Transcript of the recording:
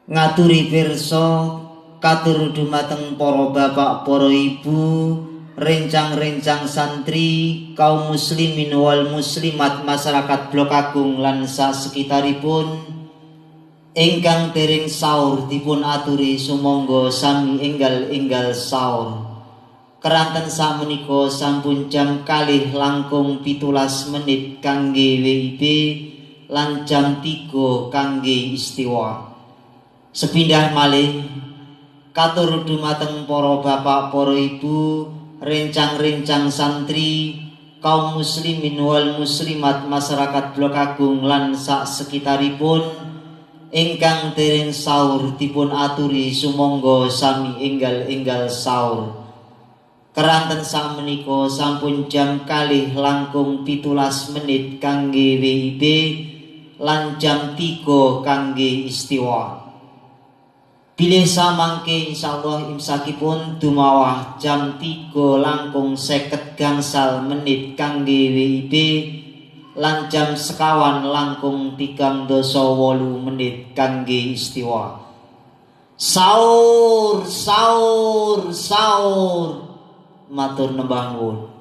Ngaturi pirsa katur dumateng para bapak, para ibu, rencang-rencang santri, kaum muslimin wal muslimat, masyarakat Blok Agung lan sasekitaripun ingkang dereng saur, dipun aturi sumangga sami enggal-enggal saur. Keranten sakmenika sampun jam 1.17 kangge WIB lan jam 3 kangge istiwa. Sepindah malih katur dumateng para bapak, para ibu, rencang-rencang santri, kaum muslimin wal muslimat, masyarakat Blok Agung lan sak sekitaripun ingkang dereng saur, dipun aturi sumangga sami enggal-enggal saur. Keranten sakmenika sampun jam 1.17 kangge WIB lan jam 3 kangge istiwa. Bilih samangke insyaallah imsakipun dumawah jam 2.50 kangge WIB lan jam 8.38 kangge istiwa. Saur, saur, saur. Matur nembah nuwun.